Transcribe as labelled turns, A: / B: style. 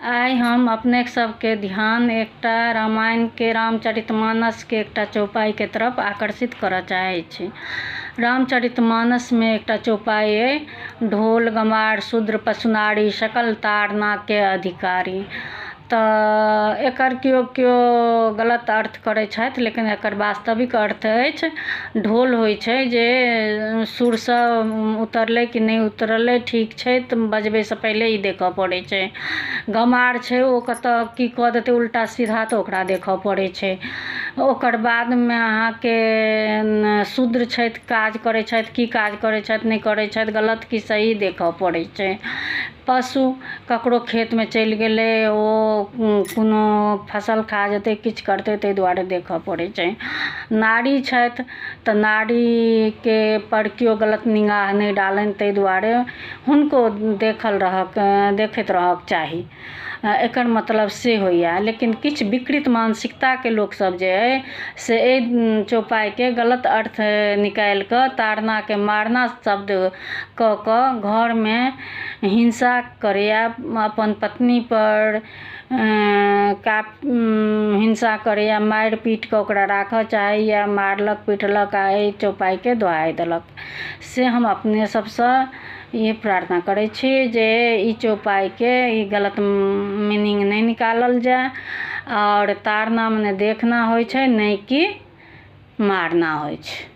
A: आइ हम अपने सबके ध्यान एकटा रामायणके रामचरितमानसके एकटा चौपाईके तरफ आकर्षित करऽ चाहै छी। रामचरितमानसमे एकटा चौपाई अइ, ढोल गमार शूद्र पशुनारी सकल तारनाके अधिकारी। तऽ एकर केओ केओ गलत अर्थ करै छथि, लेकिन एकर वास्तविक अर्थ अछि ढोल होइ छै जे सुरसँ उतरलै कि नहि उतरलै, ठीक छै तऽ बजबैसँ पहिले ई देखऽ पड़ै छै। गमार छै, ओ कतऽ की कऽ देतै उल्टा सीधा, तऽ ओकरा देखऽ पड़ै छै। ओकर बादमे अहाँके शूद्र छथि, काज करै छथि, की काज करै छथि, नहि करै छथि, गलत की सही देखऽ पड़ै छै। पशु ककरो खेतमे चलि गेलै, ओ कोनो फसल खा जेतै, किछु करतै, ताहि दुआरे देखऽ पड़ै छै। नारी छथि तऽ नारीके पर केओ गलत निगाह नहि डालनि, ताहि दुआरे हुनको देखल रहक देखैत रहक चाही। एकर मतलब से होइए, लेकिन किछु विकृत मानसिकताके लोकसब जे अइ से एहि चौपाइके गलत अर्थ निकालि कऽ तारनाके मारना शब्द कऽ कऽ घरमे हिंसा करैए, अपन पत्नीपर का हिंसा करैए, मारि पीट कऽ ओकरा राखऽ चाहैए, मारलक पिटलक आ एहि चौपाइके दोहाइ देलक। से हम अपने सबसँ ई प्रार्थना करै छी जे ई चौपाइके ई गलत मीनिंग नहि निकालल जाय, आओर तारना मने देखना होइ छै, नहि कि मारना होइ छै।